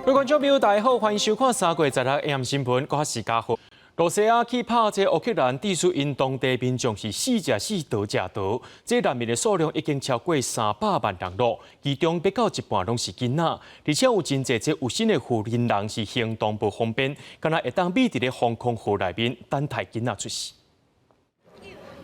各位觀眾朋友，大家好，歡迎收看3月16 AM 新聞，我是嘉豪。羅西亞去拍這烏克蘭，致使𪜶當地民眾是死食死，逃食逃，這難民的數量已經超過300萬人咯，其中欲到一半攏是囡仔，而且有真濟這有身的婦人是行動不方便，敢若會當覕佇咧防空壕內面等待囡仔出世。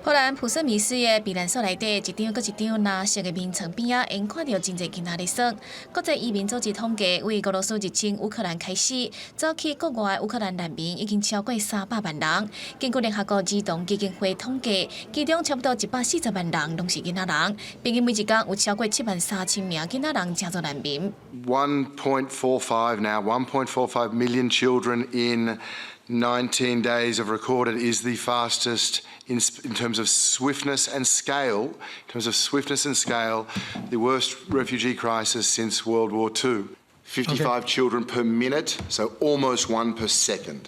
波蘭普斯米斯的避難所內底，一張閣一張藍色的眠床邊仔，會看著真濟囡仔咧耍。國際移民組織統計，為俄羅斯入侵烏克蘭開始，走去國外烏克蘭難民已經超過300萬人。根據聯合國兒童基金會統計，其中差不多140萬人攏是囡仔人，平均每一工有超過7萬3千名囡仔人成做難民。 1.45 now, 1.45 million children in 19 days of recorded is the fastest in terms of swiftness and scale, in terms of swiftness and scale, the worst refugee crisis since World War II. 55 children per minute, so almost one per second.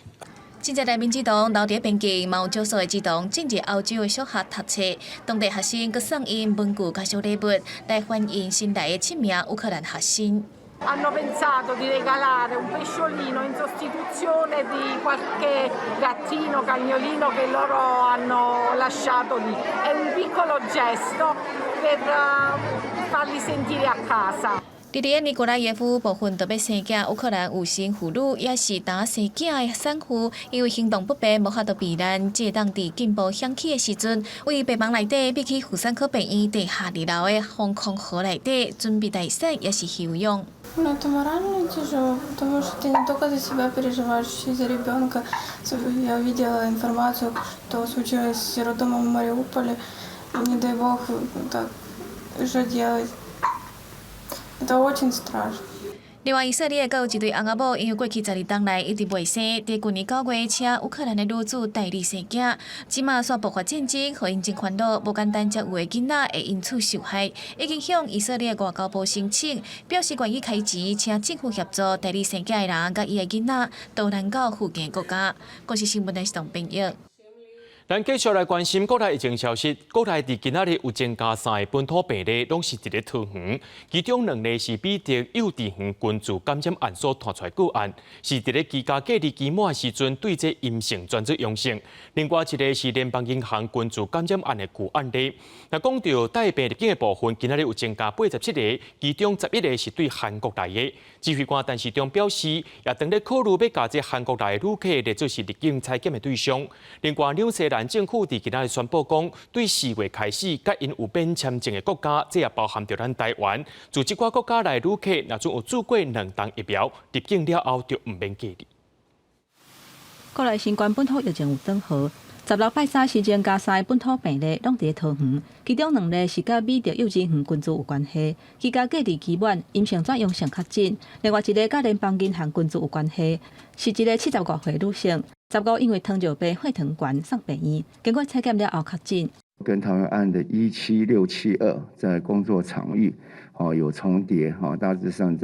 真濟難民兒童留佇邊境，嘛有少數的兒童進入歐洲的小學讀冊。當地學生閣送𪜶文具佮小禮物，來歡迎新來的七名烏克蘭學生。 Hanno pensato di regalare un pesciolino in sostituzione di qualche gattino, cagnolino che loro hanno lasciato lì. È un piccolo gesto per farli sentire a casa. 佇咧尼古拉耶夫部分著欲生囝，烏克蘭有身婦女也是焦生囝的產婦，因為行動不便，無法度避難，才會當佇警報響起的時陣，為病房內底欲去婦產科病院地下二樓的防空壕內底準備待產，抑是休養。 Ну, это морально тяжело, потому что ты не только за себя переживаешь, еще и за ребенка. Я увидела информацию, что случилось с роддомом в Мариуполе. Не дай бог, так, что делать? Это очень страшно. 另外，以色列閣有一對翁仔某，因為過去12冬來一直袂生，佇舊年9月請烏克蘭的女子代理生囝，這馬煞爆發戰爭，予𪜶真煩惱，無簡單才有的囡仔會因此受害，已經向以色列外交部申請，表示願意開錢請政府協助代理生囝的人佮伊的囡仔逃難到附近國家。公視新聞台是董編譯。咱繼續來關心國內疫情消息。國內佇今仔日有增加三个本土病例，攏是佇咧桃園。其中兩例是美德幼稚園群聚感染案所傳出來個案，是佇咧居家隔離期滿的時陣對這陰性轉做陽性。另外一个是聯邦銀行群聚感染案的舊案例。若講著帶病入境的部分，今仔日有增加87个，其中11个是對韓國來的。指揮官陳時中表示，也當咧考慮欲共這韓國來的旅客列做是入境採檢的對象。另外，紐西蘭政府佇今仔日宣布講，對4月開始，佮𪜶有免簽證的國家，這也包含著咱台灣，自這寡國家來的旅客，若準有注過兩針疫苗，入境了後就毋免隔離。國內新冠本土疫情有轉好，16拜三新增加三个本土病例，攏佇咧桃園，其中兩例是佮美德幼稚園群聚有關係，居家隔離期滿，陰性轉陽性確診；另外一个佮聯邦銀行群聚有關係，是一個70外歲女性，15因為糖尿病血糖懸送病院，經過採檢了後確診。跟桃園案的17672在工作場域，哦有重疊，哈，大致上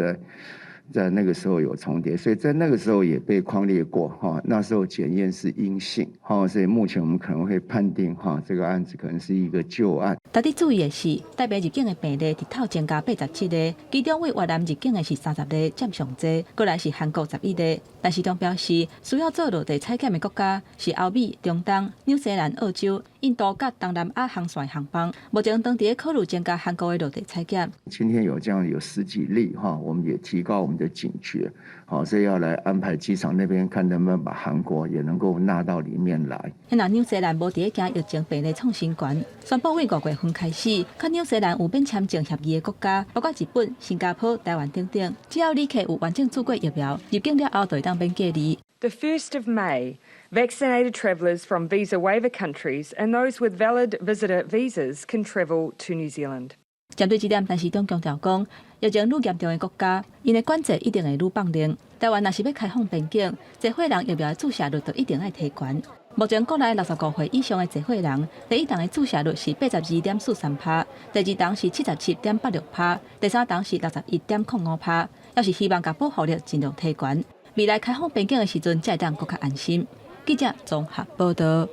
在那個時候有重疊，所以在那個時候也被匡列過，哈，那時候檢驗是陰性，哈，所以目前我們可能會判定，哈，這個案子可能是一個舊案。值得注意的是，帶病入境的病例日頭增加87例，其中為越南入境的是30例，佔上濟，過來是韓國11例。陳時中表示，需要做落地採檢的國家是歐美、中東、紐西蘭、澳洲、印度佮東南亞航線航班。目前當地考慮增加韓國的落地採檢。今天有這樣有十幾例哈，我們也提高我們的警覺，好，所以要來安排機場那邊看能不能把韓國也能夠納到裡面來。那紐西蘭無佇咧驚疫情病例創新懸，宣布為5月份開始，佮紐西蘭有免簽證協議的國家，包括日本、新加坡、台灣等等，只要旅客有完整注過疫苗，入境了後就會當免隔離。 The 1st of May, vaccinated travellers from visa waiver countries and those with valid visitor visas can travel to New Zealand. 針對這點，陳時中強調講，疫情愈嚴重的國家，𪜶的管制一定會愈放寬。台灣若是欲開放邊境，濟歲人疫苗的注射率就一定愛提懸。目前國內65歲以上的濟歲人，第一針的注射率是82.43%，第二針是77.86%，第三針是61.05%，猶是希望共保護力盡量提懸。未來開放邊境的時陣，才會當閣較安心。記者綜合報道。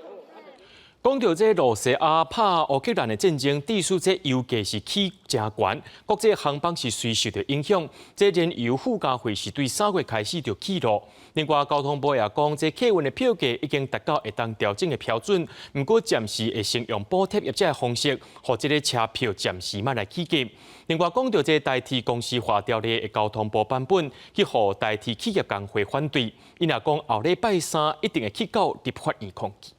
講到這羅西亞拍烏克蘭的戰爭，致使這油價是起誠懸，國際航班是隨受著影響。這燃油附加費是對3月開始就起落。另外，交通部也講，這客運的票價已經達到會當調整的標準，毋過暫時會先用補貼業者的方式，予這个車票暫時莫來起價。另外，講到這台鐵公司化條例的交通部版本，去予台鐵企業工會反對，𪜶也講後禮拜三一定會去到立法院抗議。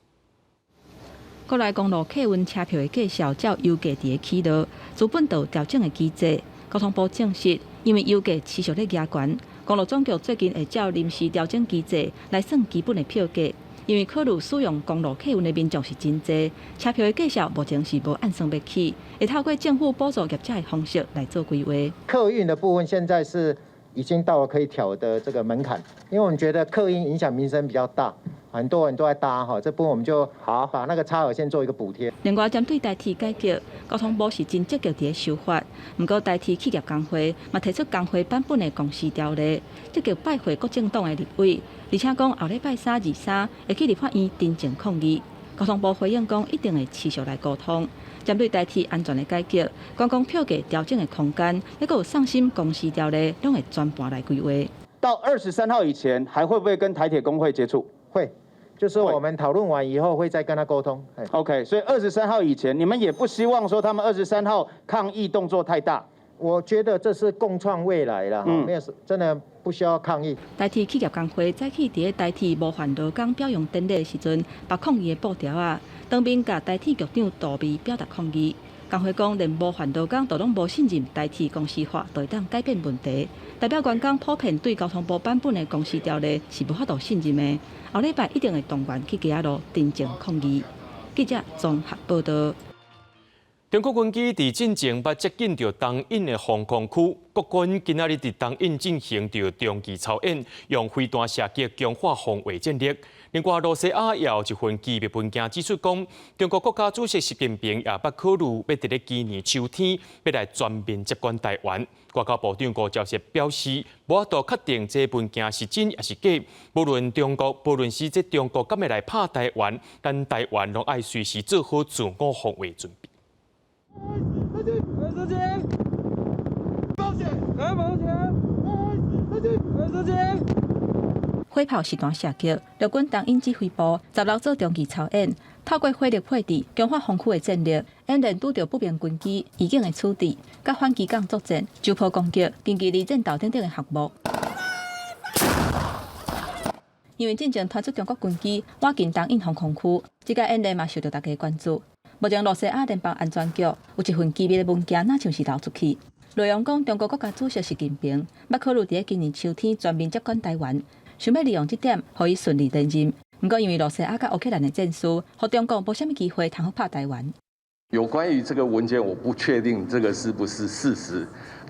國內公路客運車票的價數照油價佇咧起落，資本就有調整的機制。交通部證實，因為油價持續咧加懸，公路總局最近會照臨時調整機制來算基本的票價。因為考慮使用公路客運的民眾是真濟，車票的價數目前是無按算欲起，會透過政府補助業者的方式來做規劃。客運的部分現在是已經到了可以調的這個門檻，因為我們覺得客運影響民生比較大。很多人都在搭哈，這部分我們就好把那個差額先做一個補貼。另外，針對台鐵改革，交通部是真積極佇咧修法，毋過台鐵企業工會嘛提出工會版本的公司條例，積極拜會各政黨的立委，而且講後禮拜三23會去立法院陳情抗議。交通部回應講，一定會持續來溝通，針對台鐵安全的改革，觀光票價調整的空間，抑閣有送審公司條例，攏會全盤來規劃。到23號以前，還會不會跟台鐵工會接觸？會。就是我們討論完以後會再跟他溝通。 OK，所以二十三號以前，你們也不希望說他們二十三號抗議動作太大。我覺得這是共創未來啦，沒有真的不需要抗議。台鐵企業工會早起佇咧台鐵模範勞工表揚典禮的時陣，縛抗議的布條仔，當面共台鐵局長杜薇表達抗議。工會講，連模範勞工都攏無信任台鐵公司化，就會當改變問題。代表員工普遍對交通部版本的公司條例是無法度信任的。後禮拜一定會動員去街仔路陳情抗議。記者綜合報道。中國軍機佇進前捌接近著東引的防空區，國軍今仔日佇東引進行著長期操演，用飛彈射擊強化防衛戰力。另外，羅西亞也有一份機密文件指出講，中國國家主席習近平也捌考慮欲佇咧今年秋天欲來全面接管台灣。外交部長吳釗燮表示，無法度確定這文件是真抑是假。無論中國，無論是這中國敢會來拍台灣，咱台灣攏愛隨時做好自我防衛準備。再見，保險，來保險，再見，再見。火炮實彈射擊，陸軍東引指揮部16做長期操演，透過火力配置強化防區的戰力，演練拄著不明軍機預警的處置，佮反機港作戰、舟砲攻擊、近距離戰鬥等等的項目。因為進前傳出中國軍機倚近東引防空區，這個演練嘛受著大家關注。目前羅西亞聯邦安全局有一份機密的文件，若像是流出去，內容講中國國家主席習近平捌考慮佇咧今年秋天全面接管台灣，想欲利用這點，予伊順利連任。毋過因為羅西亞佮烏克蘭的戰事，予中國無啥物機會通好拍台灣。有關於這個文件，我不確定這個是不是事實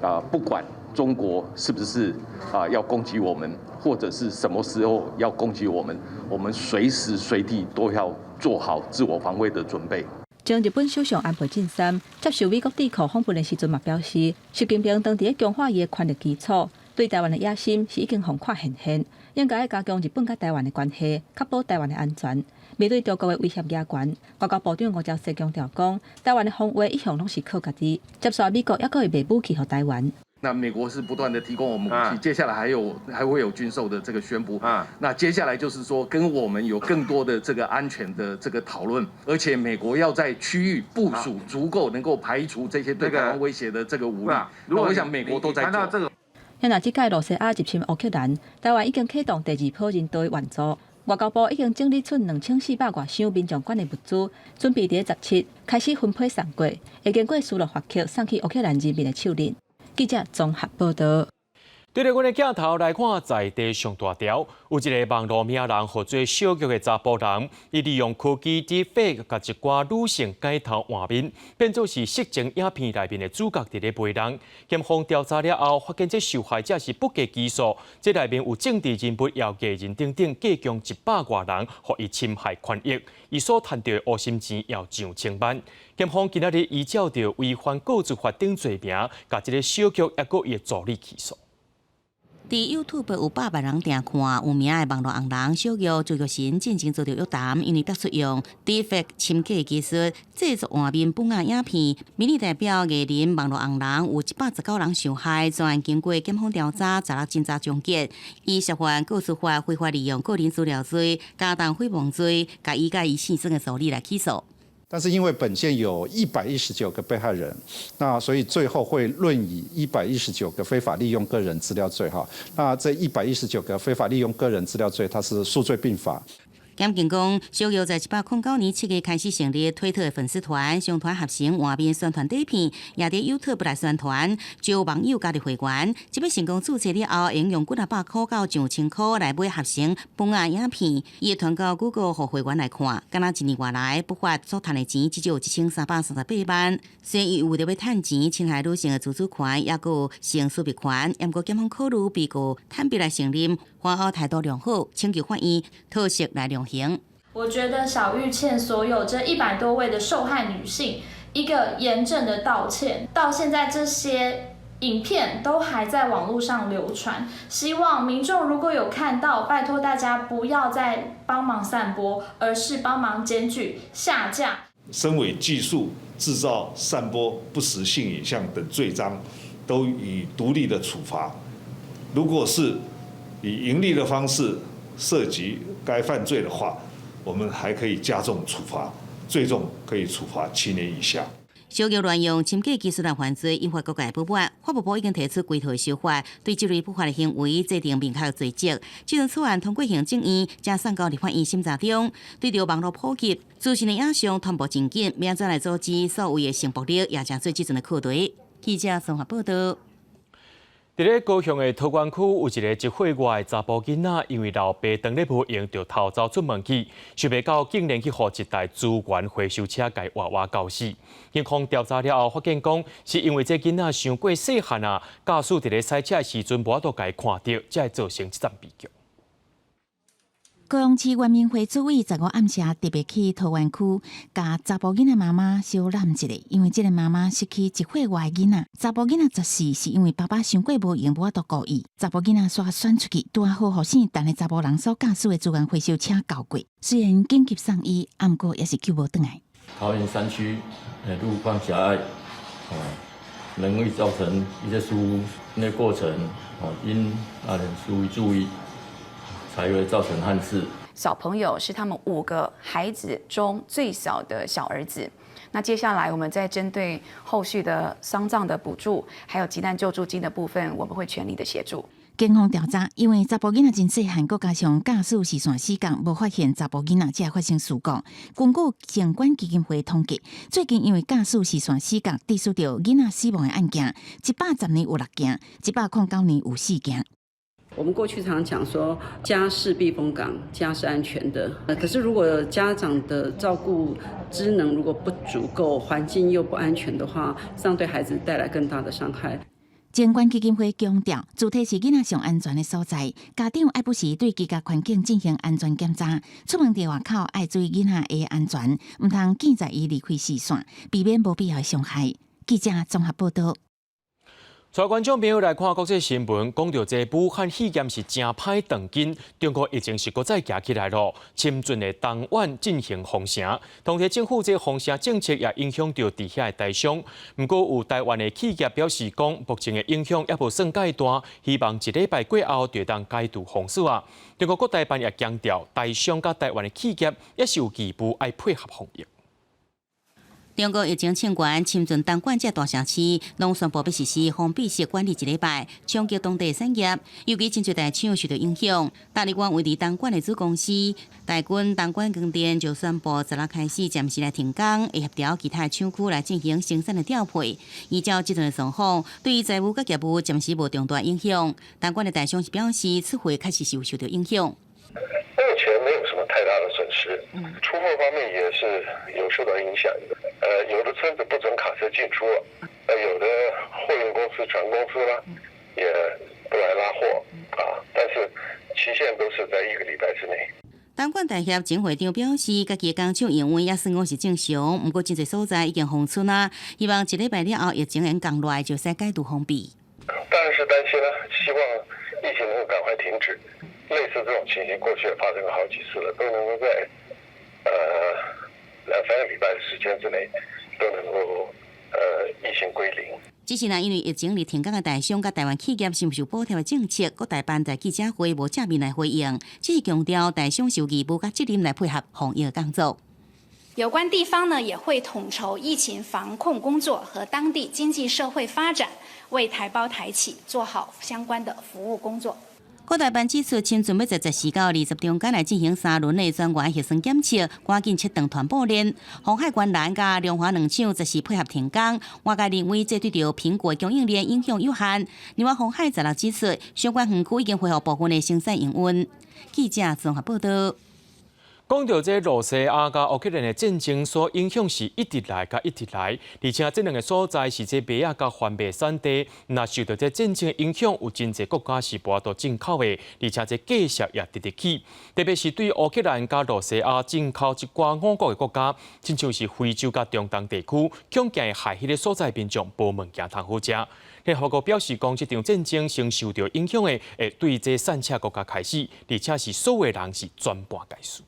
啊。不管中國是不是啊要攻擊我們，或者是什麼時候要攻擊我們，我們隨時隨地都要做好自我防衛的準備。前日本首相安倍晉三接受美國智庫訪問的時陣嘛表示，習近平當佇咧強化伊的權力基礎，對台灣的野心是已經予看現現，應該加強日本佮台灣的關係，確保台灣的安全。面對中國的威脅加懸，外交部長吳釗燮強調講，台灣的防衛一向攏是靠家己。接紲美國猶閣會賣武器予台灣。那美國是不斷的提供我們武器，接下來還會有軍售的這個宣布。那接下來就是說跟我們有更多的這個安全的這個討論，而且美國要在區域部署足夠能夠排除這些對台灣威脅的這個武力。那我想美國都在做。那這擺羅西亞入侵烏克蘭，台灣已經啟動第二波人道援助。外交部已經整理出2400外箱民眾捐的物資，準備佇17開始分批送過，會經過斯洛伐克送去烏克蘭人民的手裡。記者綜合報道。對著阮的鏡頭來看，在地上大條，有一个網路名人號做小玉的查埔人，伊利用科技 deepfake 共一寡女性改頭換面，變做是色情影片內面的主角佇咧賣弄。檢方調查了後，發現這受害者是不計其數，這內面有政治人物、藝人等等，計共100外人，予伊侵害權益。伊所賺著的烏心錢也有上千萬。檢方今仔日依照著違反個資法等罪名，共這个小玉抑閣伊的助理起訴。佇 YouTube 有百萬人訂看，有名的網路紅人小玉朱玉成進前遭著約談，因為爆出用 Deepfake 深假技術製作換面本仔影片，民意代表藝人網路紅人有119人受害，全案經過檢方調查，十六偵查終結，伊涉犯個資法非法利用個人資料罪、加重誹謗罪，共伊佮伊姓孫的助理來起訴。但是因為本件有一百一十九個被害人，那所以最後會論以一百一十九個非法利用個人資料罪哈。那這一百一十九個非法利用個人資料罪，它是數罪併罰。檢警講，小玉在109年7月開始成立推特的粉絲團，上傳合成畫面宣傳短片，也佇 YouTube 來宣傳，招網友加入會員。這擺成功註冊了後，會用幾若百箍到上千箍來買合成本仔影片，伊會傳到 Google 予會員來看。敢若一年外來，不法所趁的錢至少有1338萬。雖然伊為著欲趁錢，侵害女性的自主權，抑閣有性私密權，毋過檢方考慮被告坦白來承認，犯後態度良好，請求法院特赦來量刑。我覺得小玉欠所有這100多位的受害女性一個嚴正的道歉。到現在這些影片都還在網絡上流傳，希望民眾如果有看到，拜託大家不要再幫忙散播，而是幫忙檢舉下架。深偽技術製造、散播不實性影像等罪章，都以獨立的處罰。如果是以營利的方式涉及該犯罪的話，我們還可以加重處罰，最重可以處罰7年以下。小玉亂用深假技術來犯罪，引發各界不滿。法務部已經提出規套修法，對這類不法的行為制定明確的罪責。這項草案通過行政院，正送交立法院審查中。對著網路普及、資訊的影像傳播真緊，欲按怎來阻止所謂的性暴力，也成做這陣的課題。記者綜合報道。佇咧高雄的桃園區有一個一歲外的查埔囡仔，因為老爸當咧無閒，就偷走出門去，想袂到竟然去予一台資源回收車共活活攪死。警方調查了後，發現講是因為這囡仔傷過細漢啊，駕駛佇咧駛車的時陣無法度共伊看著，才會造成這場悲劇。高雄市原民會主委15暗時特別去桃園區，共查埔囡仔媽媽相攬一下，因為這個媽媽失去一歲外囡仔，查埔囡仔十四是因為爸爸傷過無閒，無法度顧伊，查埔囡仔煞竄出去，拄仔好予姓陳的查埔人所駕駛的資源回收車攪過，雖然緊急送醫，毋過也是救無轉來。桃園山區路況狹隘，哦，容易造成一些疏忽，那過程哦，應疏於注意，才會造成憾事。小朋友是他們五個孩子中最小的小兒子。那接下來我們在針對後續的喪葬的補助，還有急難救助金的部分，我們會全力的協助。警方調查，因為查埔囡仔真細漢，閣加上駕駛視線死角，無發現查埔囡仔，才會發生事故。根據城管基金會統計，最近因為駕駛視線死角，致使著囡仔死亡的案件，110年有六件，109年有四件。我們過去常常講說，家是避風港，家是安全的。可是如果家長的照顧職能如果不足夠，環境又不安全的話，這樣對孩子帶來更大的傷害。城管基金會強調，主體是囡仔上安全的所在，家長愛不時對居家環境進行安全檢查，出門佇外口愛注意囡仔的安全，毋通見在伊離開視線，避免無必要的傷害。記者綜合報道。帶觀眾朋友來看國際新聞，講著這武漢肺炎是誠歹斷根，中國疫情是閣再行起來囉，深圳的東莞進行封城，當地政府這封城政策也影響著佇遐的台商。毋過有台灣的企業表示講，目前的影響猶無算蓋大，希望一禮拜過後就會當解除封鎖啊。中國國台辦也強調，台商佮台灣的企業也是有義務愛配合防疫。中國疫情衝懸，深圳東莞這大城市，攏宣布欲實施封閉式管理一禮拜，衝擊當地產業，尤其真濟大廠受到影響。大立光位佇東莞的子公司大軍東莞光電就宣布，十六開始暫時來停工，會協調其他廠區來進行生產的調配。依照這陣的狀況，對於財務佮業務暫時無重大影響。東莞的台商是表示，此會確實是有受到影響。目前沒有什麼太大的損失，出貨方面也是有受到影響。有的村子不准卡車進出，有的貨運公司、船公司呢，也不來拉貨啊。但是期限都是在一個禮拜之內。東莞大協前會長表示，家己的工廠營運也算講是正常，毋過真濟所在已經封村啊，希望一禮拜了後疫情會降落來，就使解除封閉。當然是擔心啦，希望疫情能夠趕快停止。類似這種情形，過去也發生過好幾次了，都能夠在2、3個禮拜的時間之內，都能夠疫情歸零。只是呢，因為疫情而停工的台商佮台灣企業是毋是有補貼的政策，國台辦在記者會無正面來回應，只是強調台商有義務佮責任來配合防疫工作。有關地方呢，也會統籌疫情防控工作和當地經濟社會發展，為台胞台企做好相關的服務工作。國台辦指出，親準備在14到20中間來進行三輪的專員核酸檢測，趕緊切斷傳播鏈。鴻海關蘭佮龍華兩廠則是配合停工。外界認為這對著蘋果供應鏈影響有限。另外，鴻海16指出，相關園區已經恢復部分的生產營運。記者綜合報道。講到這羅西亞佮烏克蘭的戰爭所影響是一直來佮一直來，而且這兩個所在是這麥仔佮番麥產地，若受到這戰爭的影響，有真濟國家是無法度進口的，而且這價數也直直起。特別是對烏克蘭佮羅西亞進口一寡五穀的國家，親像是非洲佮中東地區，恐驚會害彼个所在民眾無物件通好食。聯合國表示講，這場戰爭先受到影響的，會對這散赤國家開始，而且是所有人是全盤皆輸。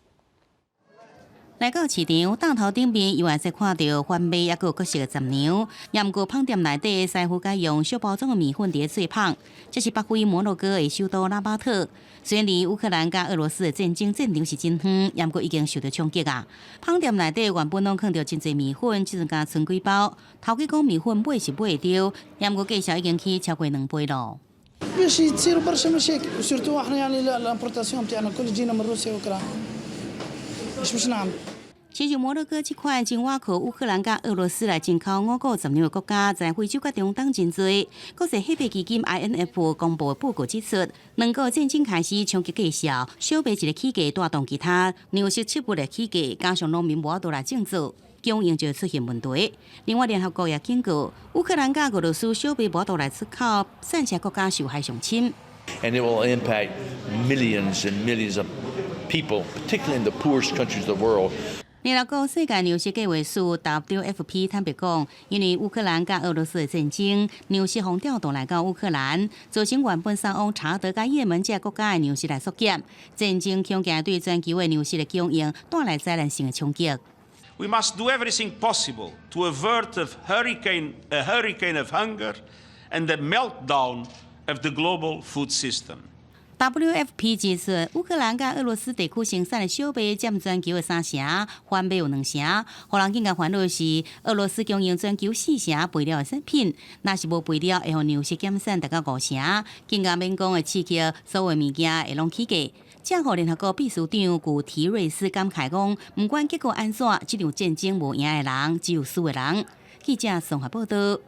來到市場，檔頭頂面猶會使看著番麥，抑閣有各式的雜糧。也毋過麭店內底師傅改用小包裝的麵粉佇咧做麭。這是北非摩洛哥的首都拉巴特。雖然離烏克蘭佮俄羅斯的戰爭戰場是真遠，也毋過已經受到衝擊啊。麭店內底原本攏囥著真濟麵粉，這陣共賰幾包。頭家講麵粉買是買會著，也毋過價數已經起超過兩倍咯。 باش تصيروا برشا مشاكل surtout احنا يعني l'importation تاعنا الكل تجينا من روسيا واوكرانيا ايش باش نعمل؟ 親像摩洛哥這款真倚靠烏克蘭佮俄羅斯來進口五穀雜糧的國家，在非洲佮中東真濟。國際貨幣基金 IMF 公布的報告指出，兩國戰爭開始衝擊價數，小麥一个起價帶動其他糧食作物的起價，加上農民無法度來種植，供應就出現問題。另外，聯合國也警告，烏克蘭佮俄羅斯小麥無法度來出口，散赤國家受害上深。 And it will impact millions and millions of people, particularly in the poorest countries of the world. 聯合國世界糧食計劃署 WFP 坦白講，因為烏克蘭佮俄羅斯的戰爭，糧食予調動來到烏克蘭，造成原本送往查德佮也門這個國家的糧食來縮減，戰爭恐驚對全球的糧食的供應帶來災難性的衝擊。 We must do everything possible to avert a hurricane of hunger and the meltdown of the global food system. WFP 指出，烏克蘭佮俄羅斯地區生產的小麥佔全球的三成，番麥有兩成。予人更加煩惱的是，俄羅斯供應全球四成肥料的產品，若是無肥料，會予糧食減產達到五成，更加免講會刺激所有物件會攏起價。這予聯合國秘書長古提瑞斯感慨講：毋管結果按怎，這場戰爭無贏的人，只有輸的人。記者綜合報道。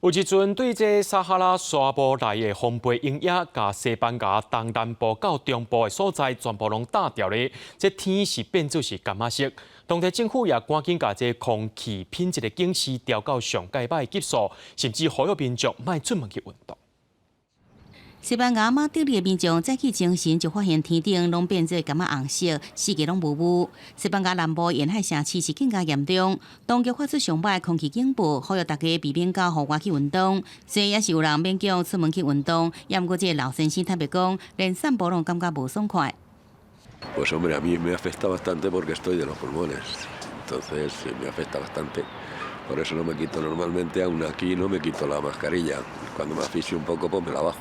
有一陣對這撒哈拉沙漠內的烘焙鷹仔，共西班牙東南部到中部的所在全部攏焦掉咧。這天是變做是柑仔色。當地政府也趕緊共這空氣品質的警示調到上蓋歹級數，甚至呼籲民眾莫出門去運動。西班牙馬德里的民眾早起精神就發現天頂攏變做柑仔紅色，四界攏霧霧。西班牙南部沿海城市是更加嚴重，當局發出上歹空氣警報，呼籲大家避免到戶外去運動。雖然也是有人勉強出門去運動，也毋過這個老先生坦白講，連散步攏感覺無爽快。 Pues hombre, a mí me afecta bastante porque estoy de los pulmones, entonces me afecta bastante. Por eso no me quito normalmente, aún aquí no me quito la mascarilla. Cuando me asfixio un poco, pues me la bajo.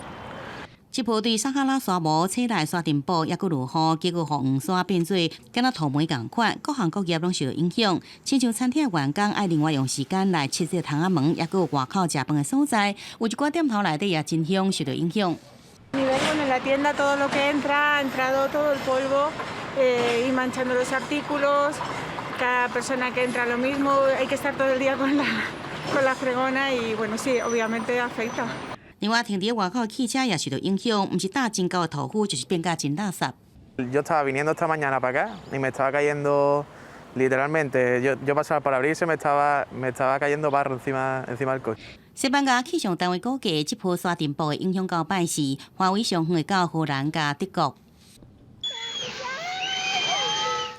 這波對撒哈拉沙漠吹來沙塵暴，抑閣落雨，結果予黃沙變做敢若塗煤仝款，各行各業攏受到影響。親像餐廳員工愛另外用時間來拭這窗仔門，抑閣有外口食飯的所在，有一寡店頭內底也真兇受到影響。 En la tienda todo lo que entra, ha entrado todo el polvo y manchando los artículos. Cada persona que entra lo mismo, hay que estar todo el día con la fregona y bueno, sí, obviamente afecta. 另外，停佇外口汽車也受到影響，毋是焦真厚的塗灰，就是變甲真垃圾。 Yo estaba viniendo esta mañana para acá y me estaba cayendo literalmente, yo pasaba por abrirse, me estaba cayendo barro encima del coche. 西班牙氣象單位估計，這波沙塵暴的影響較歹是範圍上遠會到荷蘭佮德國。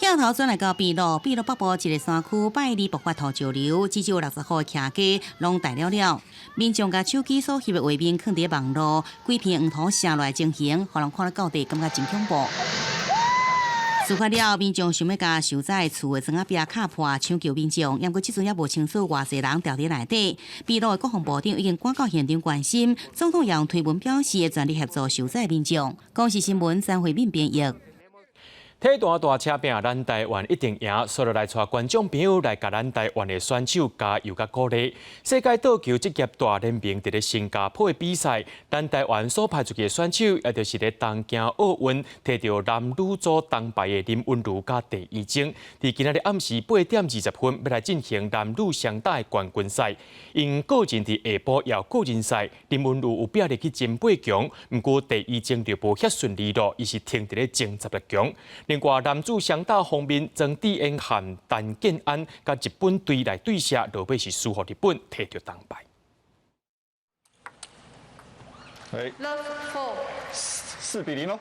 氣鏡頭轉來到秘魯，秘魯北部一个山區拜二爆發土石流，至少60戶徛家攏大了了。民眾共手機所翕的畫面囥佇網路，規片黃土瀉落來情形，予人看了到底感覺真恐怖。事發了，民眾想欲共受災厝的窗仔壁敲破，搶救民眾，毋過這陣猶無清楚偌濟人牢佇內底。秘魯的國防部長已經趕到現場關心，總統也用推文表示會全力協助受災民眾。公視新聞張惠敏編譯。體壇大車拼，咱台灣一定贏。所以來帶觀眾朋友來共咱台灣的選手加油佮鼓勵。世界桌球職業大聯盟佇咧新加坡的比賽，咱台灣所派出去的選手，也就是咧東京奧運提著男女組銅牌的林昀儒佮鄭怡靜，佇今仔日暗時8點20分，欲來進行男女雙打的冠軍賽。𪜶個人佇下晡有個人賽，林昀儒有拼入去前八強，毋過鄭怡靜就無遐順利咯，伊是停佇咧前16強。另外，男子雙打方面，莊智淵和陳建安佮日本隊來對射，落尾是輸予日本，提著銅牌。哎，4比0咯。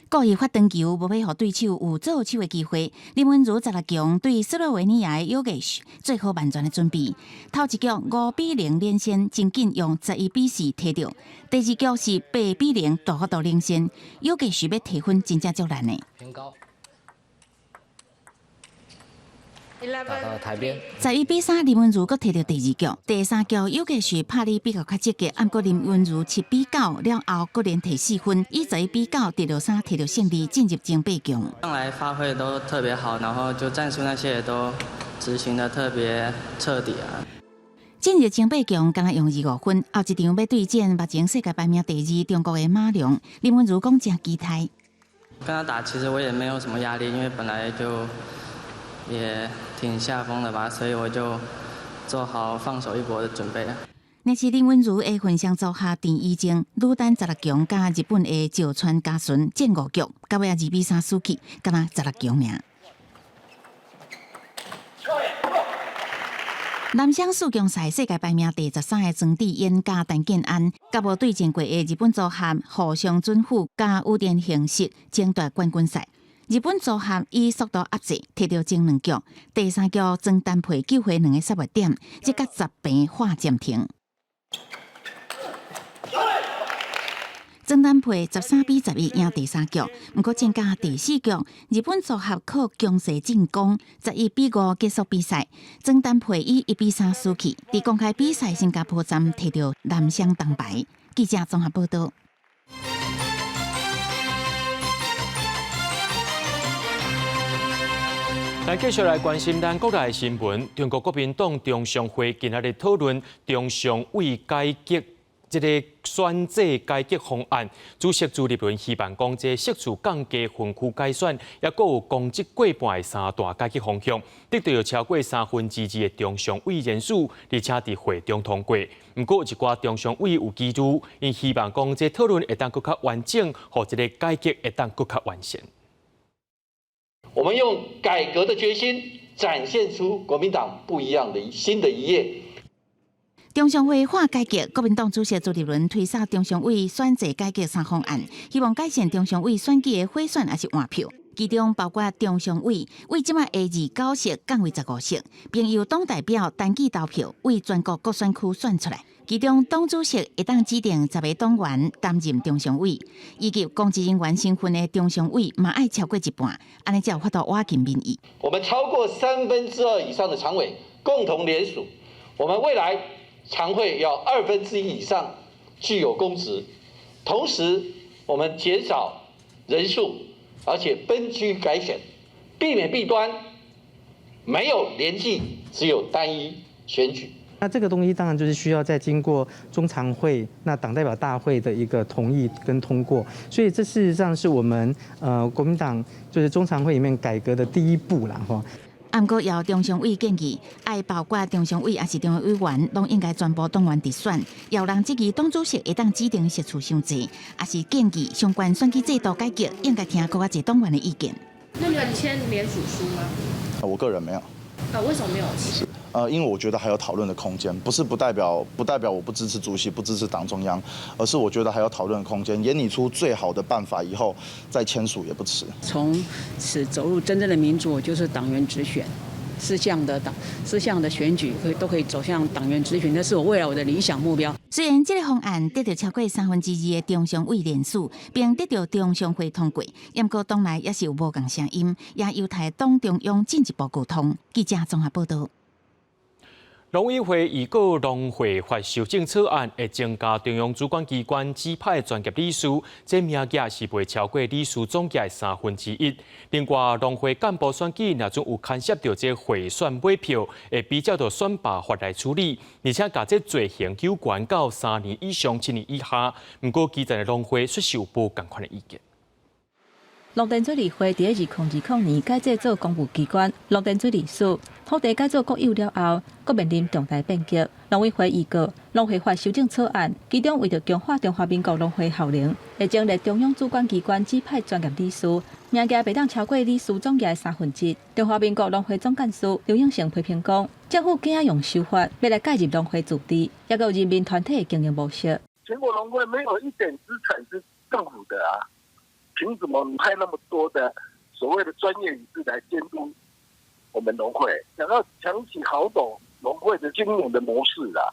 故意發長球，無欲予對手有做手的機會。林昀儒16強對斯洛維尼亞的約格什做好萬全的準備。頭一局5比0領先，真緊用11比4提著。第二局是8比0大幅度領先，約格什欲提分真正足難的。偏高。打到台邊。11比3，林昀儒閣提著第二局，第三局尤其是拍得比較較積極，毋過林昀儒7比9了後，閣連提4分，以11比9第六三提著勝利，進入前八強。上來發揮都特別好，然後就戰術那些也都執行得特別徹底啊。進入前八強，敢若用25分，後一場欲對戰目前世界排名第二中國的馬龍，林昀儒講誠期待。跟他打其實我也沒有什麼壓力，因為本來就也挺下風的吧，所以我就做好放手一搏的準備。若是林昀儒的混雙組合鄭怡靜，女單16強佮日本的石川佳純戰五局，到尾2比3輸去，敢若16強爾。男雙四強賽世界排名第13的莊智淵佮陳建安，佮無對戰過的日本組合戶上隼輔佮羽田興實爭奪冠軍賽。日本組合以速度壓制，提著前兩局，第三局莊丹佩救回兩個失誤點，這甲10平喊暫停。莊丹佩13比11贏第三局，毋過戰到第四局，日本組合靠強勢進攻，11比5結束比賽。莊丹佩以1比3輸去，佇公開比賽新加坡站提著男雙銅牌。記者綜合報道。咱繼續來關心咱國內的新聞。中國國民黨中常會今仔日討論中常委改革這个選制改革方案。主席朱立倫希望講，這釋除降低分區改選，抑閣有公職過半的三大改革方向，得到超過2/3的中常委人數，而且佇會中通過。毋過有一寡中常委有疑慮，𪜶希望講這討論會當閣較完整，予這个改革會當閣較完善。我們用改革的決心，展現出國民黨不一樣的新的一頁。中常會喊改革，國民黨主席朱立倫推捒中常委選制改革三方案，希望改善中常委選舉的賄選抑是換票，其中包括中常委為這擺的29席降為15席，並由黨代表單機投票為全國各選區選出來。其中黨主席會當指定10个黨員擔任中常委，以及公職人員身份的中常委嘛愛超過一半，按呢才有法度倚近民意。我們超過2/3以上的常委共同聯署，我們未來常會要1/2以上具有公職，同時我們減少人數，而且分區改選，避免弊端，沒有聯記，只有單一選舉。那這個東西當然就是需要再經過中常會、那黨代表大會的一個同意跟通過，所以這事實上是我們國民黨就是中常會裡面改革的第一步啦，吼。毋過，有中常委建議，愛包括中常委抑是中央委員，攏應該全部黨員直選。有人質疑黨主席會當指定席次傷濟，抑是建議相關選舉制度改革應該聽閣較濟黨員的意見。那你有簽聯署書嗎？我個人沒有。啊，為什麼沒有簽？因為我覺得還有討論的空間，不是不代表我不支持主席，不支持黨中央，而是我覺得還有討論的空間，研擬出最好的辦法以後再簽署也不遲。從此走入真正的民主，就是黨員直選，四項的選舉可以都可以走向黨員直選，那是我未來我的理想目標。雖然這个方案得到超過2/3的中常委聯署，並得到中常會通過，毋過黨內也是有無仝聲音，也有待黨中央進一步溝通。記者綜合報道。農委會預告農會法修正草案會增加中央主管機關指派專業理事，這名額是袂超過理事總額1/3。另外，農會幹部選舉若準有牽涉著這賄選買票，會比照著選罷法來處理，而且共這罪刑有懸到3年以上7年以下。毋過，基層的農會卻是有無仝款的意見。農田水利會佇2020年改制做公務機關，農田水利署土地改做國有了後，閣面臨重大變革。農委會預告農會法修正草案，其中為著強化中華民國農會效能，會增列中央主管機關指派專業理事，名額袂當超過理事總額的1/3。中華民國農會總幹事劉永成批評講，政府驚用修法欲來介入農會自治，抑閣有人民團體的經營模式。全國農會沒有一點資產是政府的啊。憑什麼你派那麼多的所謂的專業人士來監督我們農會？想要強起好懂農會的經營的模式啊？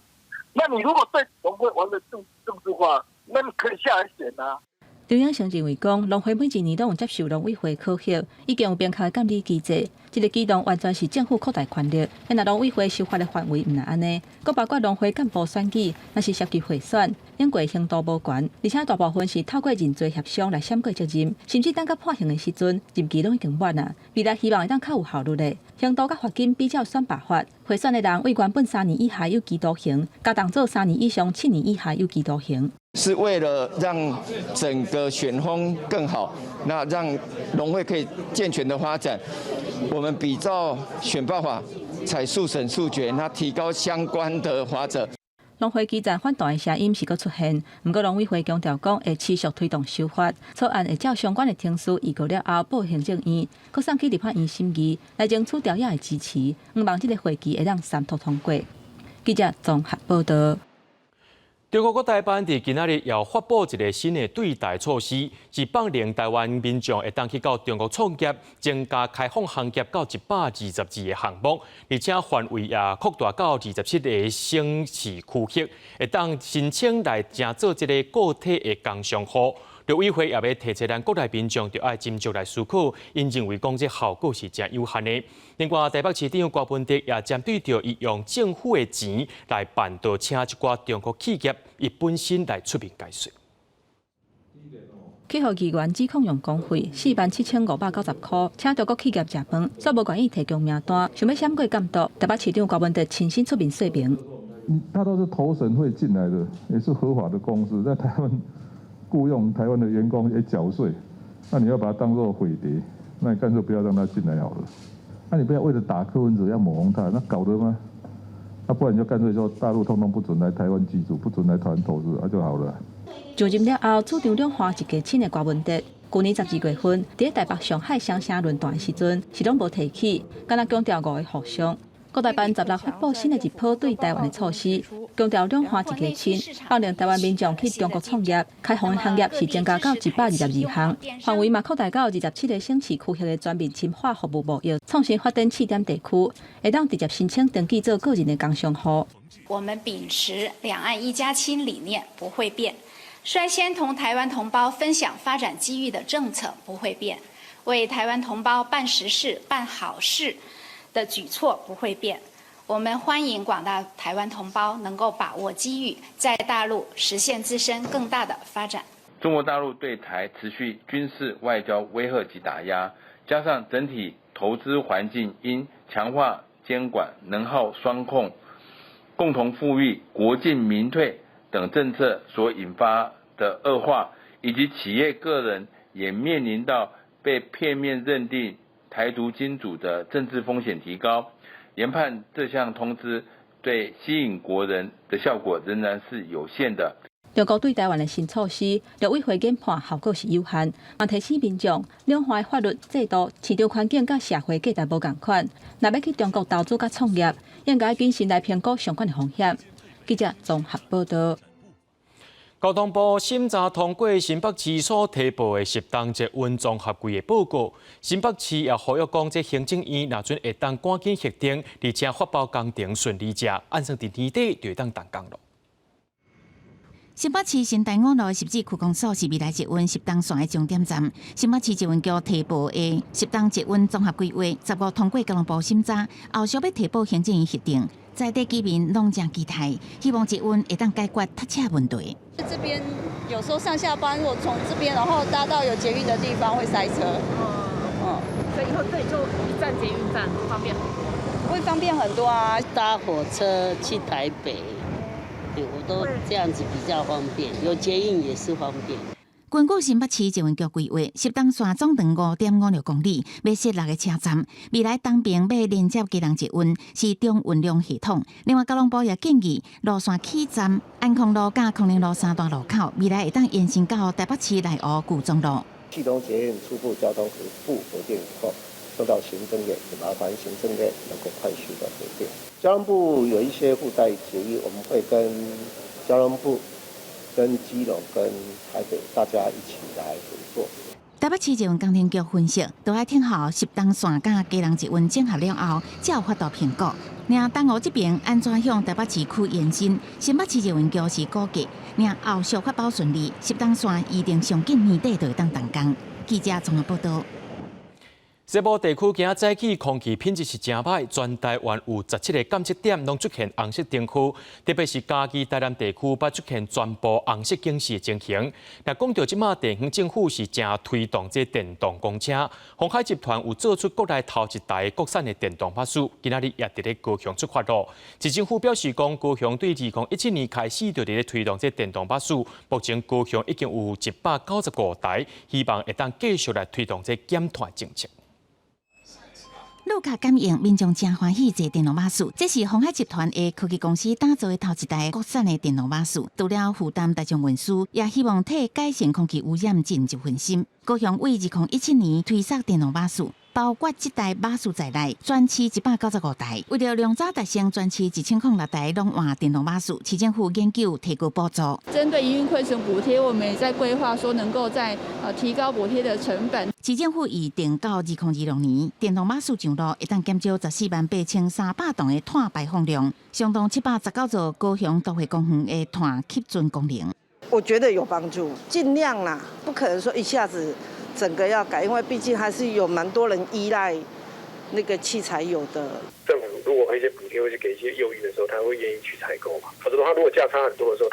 那你如果對農會玩的政治化，那你可以下來選啊。劉永成認為講，農會每一年攏有接受農委會考核，已經有明確的監理機制。這个舉動完全是政府擴大權力。若農委會修法的範圍毋但按呢，閣包括農會幹部選舉，若是涉及賄選，應過刑度無懸，而且大部分是透過認罪協商來閃過責任，甚至等到判刑的時陣，任期攏已經滿啊。未來希望會當較有效率的刑度佮罰金比照選罷法，賄選的人為原本3年以下有期徒刑，加重做3年以上7年以下有期徒刑。是為了讓整個選風更好，那讓農會可以健全的發展，我們比照選罷法，採速審速決，那提高相關的罰則。農會基層反彈的聲音是閣出現，毋過農委會強調講會持續推動修法草案，會照相關的程序預告了後報行政院，閣送去立法院審議，來爭取朝野的支持，向望這个會期會當三讀通過。記者綜合報道。中國國台辦佇今仔日又發布一个新的對台措施，是放任台灣民眾會當去到中國創業，增加開放行業到122個項目，而且範圍也擴大到27個省市區域，會當申請來成做這个個體的工商戶。陸委會也欲提醒咱國內民眾，著愛斟酌來思考，𪜶認為講這效果是誠有限的。另外，台北市長柯文哲也針對著伊用政府的錢來辦桌請一寡中國企業，伊本身來出面解說。去予議員指控用公費47,590箍，請中國企業食飯，煞無願意提供名單，想欲閃過監督。台北市長柯文哲親身出面說明。他都是投審會進來的，也是合法的公司，在台灣僱用台灣的員工也繳稅，那你要把他當做匪諜，那你乾脆不要讓他進來好了。那你不要為了打柯文哲要抹紅他，那搞得嗎？那不然就乾脆說大陸通通不准來台灣居住，不准來台灣投資，那就好了。上任了後，主張兩岸一家親的柯文哲，舊年12月份，佇台北上海雙城論壇的時陣，是攏無提起，干焦強調五个互相。國台辦16發布新的一波對台灣的措施，強調兩岸一家親，放任台灣民眾去中國創業，開放的行業是增加到122項，範圍嘛擴大到27個省市區域的全面深化服務貿易，創新發展試點地區，會當直接申請登記做個人的工商戶。我們秉持兩岸一家親理念不會變，率先同台灣同胞分享發展機遇的政策不會變，為台灣同胞辦實事、辦好事的舉措不會變，我們歡迎廣大台灣同胞能夠把握機遇，在大陸實現自身更大的發展。中國大陸對台持續軍事外交威嚇及打壓，加上整體投資環境因強化監管、能耗雙控、共同富裕、國進民退等政策所引發的惡化，以及企業個人也面臨到被片面認定台獨金主的政治風險提高，研判這項通知對吸引國人的效果仍然是有限的。中國對台灣的新措施，陸委會研判效果是有限，嘛提醒民眾，兩岸的法律制度、市場環境佮社會價值無仝款，若欲去中國投資佮創業，應該謹慎來評估相關的風險。記者綜合報導。交通部審查通過新北市所提報的十東捷運綜合規劃報告，新北市也呼籲講，這行政院若準會當趕緊核定，而且發包工程順利者，按算佇年底就會當動工囉。新北市新大五路的汐止區公所是未來捷運十東線的終點站。新北市捷運局提報的十東捷運綜合規劃，15通過交通部審查，後續欲提報行政院核定。在地居民攏誠期待，希望捷運會當解決塞車問題。這邊有時候上下班，如果從這邊然後搭到有捷運的地方會塞車。所以以後這裡就一站捷運站，方便很多。會方便很多啊！搭火車去台北。對，我都這樣子比較方便，有捷運也是方便。根據新北市捷運局規劃，十東線總長5.56公里，欲設六个車站。未來東爿欲連接基隆捷運是中運量系統。另外，交通部也建議路線起站安康路佮康寧路三大路口，未來會當延伸到台北市內湖舊莊路。系統捷運初步交通部核定以後，送到行政院，麻煩行政院能夠快速的核定。交通部有一些附帶決議，我們會跟交通部、跟基隆、跟台北大家一起來合作。台北市捷運工程局分析，都愛等候十東線佮基隆捷運整合了後，才有法度評估。若東湖這爿按怎向台北市區延伸，新北市捷運局是估計，若後續發包順利，十東線預定上緊年底就會當動工。記者綜合報導。西部地區今仔早起空氣品質是誠歹，全台灣有17個監測點攏出現紅色燈區，特別是嘉義、台南地區，捌出現全部紅色警示的情形。若講到這馬地方政府是誠推動這電動公車，鴻海集團有做出國內頭一台國產的電動巴士，今仔日也佇咧高雄出發囉。市政府表示講，高雄對2017年開始就佇咧推動這電動巴士，目前高雄已經有195台，希望會當繼續來推動這減碳政策。路卡感應，民眾誠歡喜坐電動巴士。這是鴻海集團的科技公司打造的頭一台國產的電動巴士。除了負擔大眾運輸，也希望替改善空氣污染盡一份心。高雄為2017年推捒電動巴士，包括這台巴士在內，全市195台。為著量早達成全市1006台攏換電動巴士，市政府研究提高補助。針對營運虧損補貼，我們也在規劃，說能夠再提高補貼的成本。市政府預定到2026年，電動巴士上路，會當減少148,300噸的碳排放量，相當719座高雄都會公園的碳吸存功能。我覺得有幫助，盡量啦，不可能說一下子整個要改，因為畢竟還是有蠻多人依賴那個汽柴油的。政府如果一些補貼或是給一些誘因的時候，他會願意去採購嘛？否則的話，如果價差很多的時候，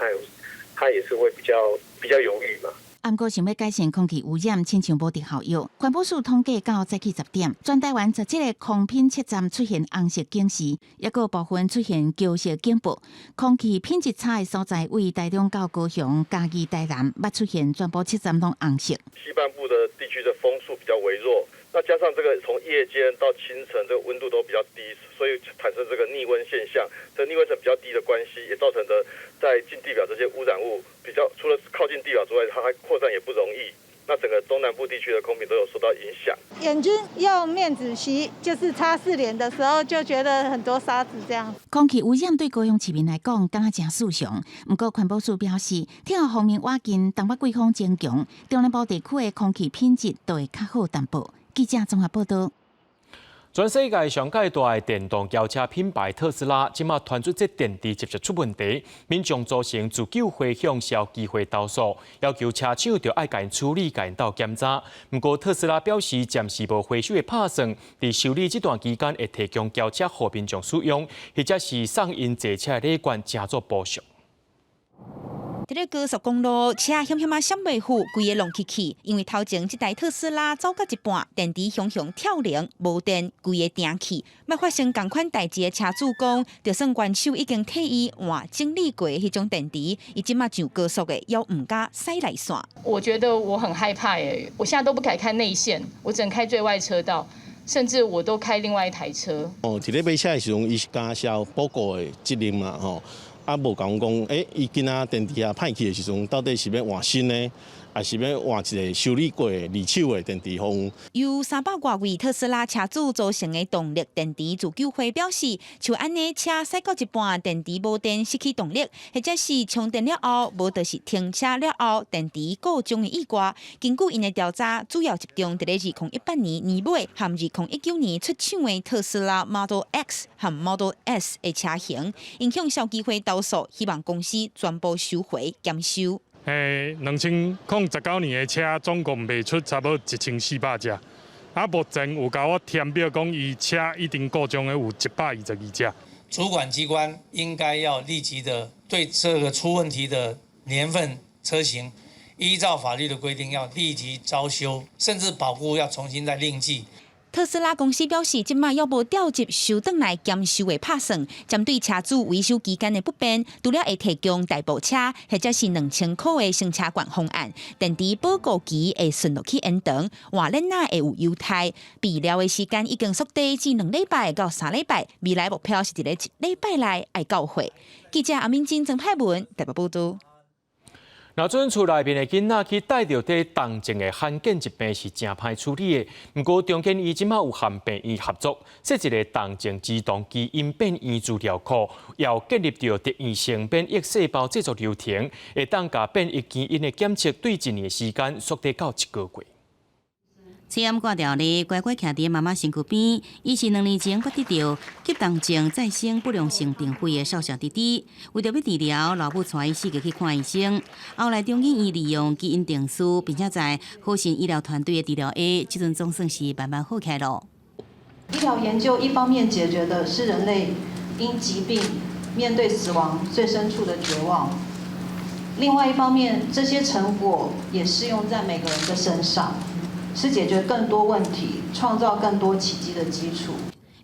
他也是會比較猶豫嘛。毋過想欲改善空氣污染，親像無特效藥。環保署統計到早起10點，全台灣17個空品測站出現紅色警示，抑閣部分出現橘色警報。空氣品質差的所在，位台中到高雄、嘉義、台南，捌出現全部測站攏紅色。西半部的地區的風速比較微弱，那加上這個從夜間到清晨，這個溫度都比較低，所以產生這個逆溫現象。這逆溫層比較低的關係，也造成的在近地表這些污染物比較，除了靠近地表之外，它還擴散也不容易。那整個中南部地區的空品都有受到影響。眼睛用面紙吸，就是擦拭臉的時候就覺得很多沙子這樣。空氣污染對高雄市民來講，敢若誠日常。毋過環保署表示，天候方面倚近東北季風增強，中南部地區的空氣品質都會較好淡薄。記者綜合報導。全世界上蓋大的電動轎車品牌特斯拉，這馬傳出這電池接續出問題，民眾組成自救會向消基會投訴，要求車廠著愛共𪜶處理、共𪜶鬥檢查。毋過特斯拉表示，暫時無回收的拍算，佇修理這段期間會提供轎車予民眾使用，或者是送𪜶坐車的禮券，成做補償。佇咧高速公路，車險險仔閃袂赴，規个挵去去。因為頭前這台特斯拉走到一半，電池雄雄跳靈，無電，規个定去。捌發生仝款代誌的車主講，就算原廠已經替伊換整理過的彼種電池，伊這馬上高速的，猶毋敢駛內線。我覺得我很害怕耶，我現在都不敢開內線，我只能開最外車道，甚至我都開另外一台車。哦，佇咧買車的時陣，伊是加銷報告的責任嘛，吼。啊，無共阮講，伊今仔電池啊歹去的時陣，到底是欲換新的，抑是欲換一个修理過的二手的電池予阮？由300外位特斯拉車主組成的動力電池自救會表示，像按呢車駛到一半，電池無電失去動力，或者是充電了後，無就是停車了後電池故障的意外。根據𪜶的調查，主要集中佇咧2018年年尾和2019年出廠的特斯拉 Model X 和 Model S 的車型，𪜶向消基會投訴，希望公司全部收回檢修。 2019年的車總共賣出差不多1400隻，啊，目前有共我填表講，伊車已經故障的有122隻。主管機關應該要立即的對這個出問題的年份車型，依照法律的規定要立即招修，甚至保固要重新再另計。特斯拉公司表示，這馬猶無調集收轉來檢修的拍算，針對車主維修期間的不便，除了會提供代步車或者是2000箍的乘車券方案，電池保固期會順落去延長，換鏈仔會有優待，備料的時間已經縮短至2禮拜到3禮拜，未來目標是佇咧一禮拜內愛到貨。記者阿敏晶、曾派文台北報導。若準厝內面的囡仔去帶著這重症的罕見疾病是誠歹處理的。毋過中研院這馬有和病院合作，設一個重症兒童基因變異資料庫，也有建立著特異性免疫細胞製作流程，會當共變異基因的檢測對一年的時間縮短到一個月。喙罨掛牢咧，乖乖徛佇媽媽身軀邊。伊是2年前閣得著急重症再生不良性病肺的少少弟弟，為著欲治療，老母帶伊四界去看醫生。後來中研院利用基因定序，並且在好心醫療團隊的治療下，這陣總算是慢慢好起來囉。醫療研究一方面解決的是人類因疾病面對死亡最深處的絕望，另外一方面，這些成果也適用在每個人的身上。是解決更多問題、創造更多奇蹟的基礎。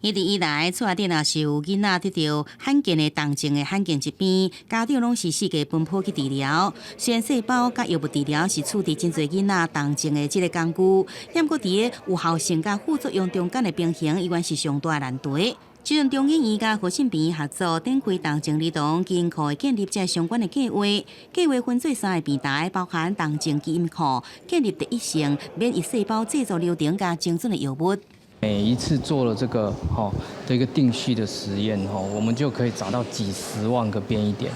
一直以來，厝內底若是有囡仔得著罕見的重症的罕見疾病，家長攏是四界奔波去治療。雖然細胞佮藥物治療是處置真濟囡仔重症的這个工具，毋過佇个有效性佮副作用中間的平衡，依然是上大難題。這陣中研院佮和信病院合作，展開重症兒童基因庫的建立這相關的計劃。計劃分做三个平台，包含重症基因庫、建立特異性免疫細胞製作流程佮精準的藥物。每一次做了這個吼的一個定序的實驗吼，我們就可以找到幾十萬個變異點，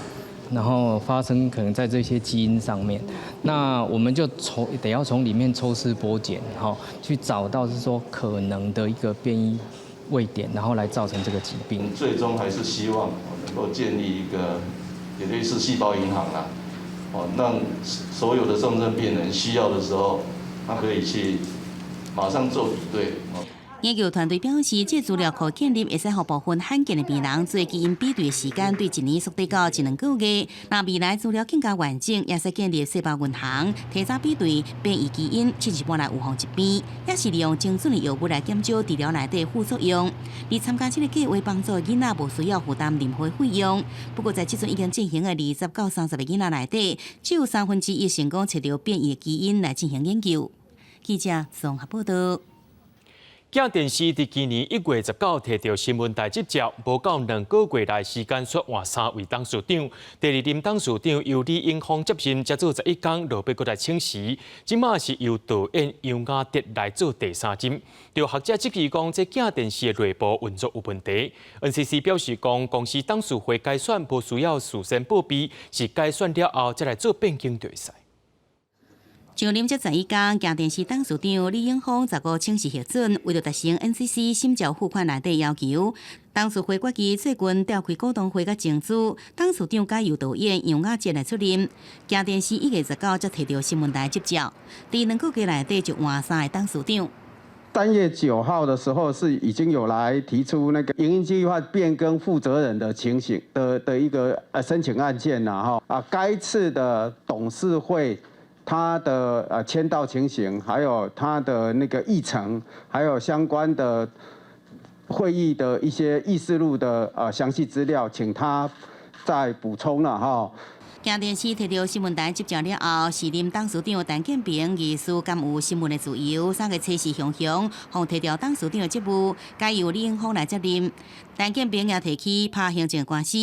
然後發生可能在這些基因上面，那我們就從得要從裡面抽絲剝繭，吼，去找到是說可能的一個變異位點，然後來造成這個疾病。最終還是希望能夠建立一個也類似細胞銀行啦，哦，讓所有的重症病人需要的時候，他可以去馬上做比對。研究團隊表示，這資料庫建立會使予部分罕見的病人做基因比對的時間，對一年縮短到一兩個月。若未來資料更加完整，也使建立細胞銀行，提早比對變異基因，試一半來預防疾病，也是利用精準的藥物來減少治療內底副作用。而參加這个計畫幫助囡仔無需要負擔任何費用。不過，在這陣已經進行的20到30個囡仔內底，只有1/3成功揣著變異基因來進行研究。記者綜合報導。鏡電視佇今年1月19提著新聞台執照，無夠2個月內時間，煞換三位董事長。第二任董事長由李永芳接任，才做11工，落尾閣來請辭。這馬是由導演楊雅哲來做第三任。有學者質疑講，這鏡電視的內部運作有問題。NCC 表示講，公司董事會改選無需要事先報備，是改選了後才來做變更就會使。上任才11工，鏡電視董事長李永芳15請辭核准，為著達成 NCC 審照付款內底要求，董事會決議最近召開股東會佮增資，董事長改由導演楊雅哲來出任。鏡電視1月19才提著新聞台執照，佇2個月內底就換三个董事長。 3月9號的時候，是已經有來提出那個營運計劃變更負責人的情形的一個申請案件啦，哈啊，該次的董事會。他的簽到情形，還有他的那個議程，還有相關的會議的一些議事錄的詳細資料，請他再補充了哈。鏡電視提著新聞台執照了後，時任董事長陳建平疑似干預新聞的自由，三個測試雄雄，予提調董事長的職務，改由李永峰來接任。陳建平也提起拍行政官司。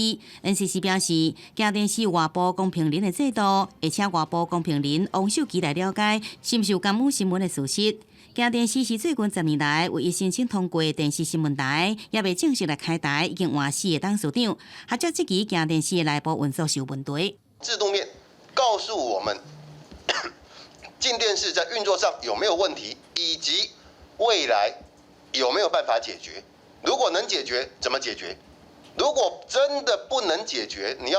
NCC 表示，鏡電視外部公評人的制度，會請外部公評人王秀琪來了解是毋是有干預新聞的事實。鏡電視是最近10年來唯一申請通過電視新聞台，猶未正式來開台，已經換死的董事長。學者質疑鏡電視的內部運作是有問題。制度面告訴我們，鏡電視在運作上有沒有問題，以及未來有沒有辦法解決？如果能解決，怎麼解決？如果真的不能解決，你要